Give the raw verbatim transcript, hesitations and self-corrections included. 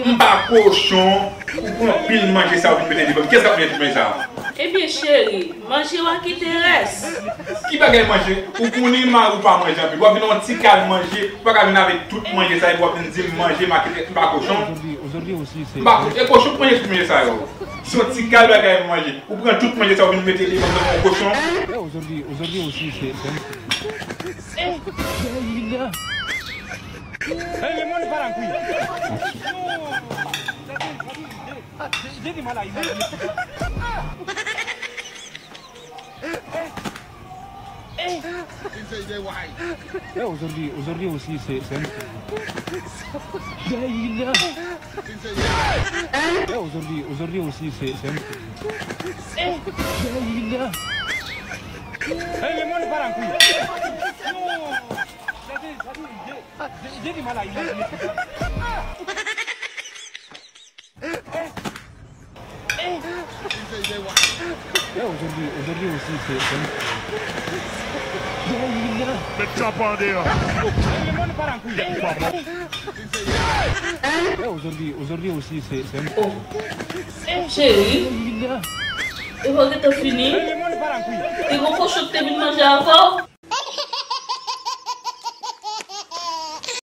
M pa kochon, ou pran pil manje sa ou vin mete devan m. Kiyès k ap manje tout manje sa? Ebyen, cheri, manje w a kite rès. Ki bagay manje? Ou konnen mari w pa manje anpil. W ap vin yon ti kal manje, ou pa ka vin avèk tout manje sa epi w ap vin di m manje, m a kite, m pa kochon. M pa kochon, e kochon k manje tout manje sa yo. Se yon ti kal bagay manje. Ou pran tout manje sa ou vin mete devan m tankou yon kochon. Aujourd'hui, aujourd'hui aussi, c'est, c'est un... Eh, Sheila. Eh, le monde part en couille. Non. J'ai, j'ai du mal à imaginer. Eh, eh. Eh, aujourd'hui, aujourd'hui aussi, c'est, c'est un... Sheila. Eh, aujourd'hui, aujourd'hui aussi, c'est, c'est un... Eh, Sheila. Eh, le monde part en couille. Non. J'ai, j'ai, j'ai, j'ai du mal à imaginer. Eh, aujourd'hui, aujourd'hui aussi, c'est, c'est un... Met chapa an deyò. Eh, aujourd'hui, aujourd'hui aussi, c'est, c'est un... Oh. Cheri, e pa w gentan fini? Te gon kochon ki te vin manje avè w?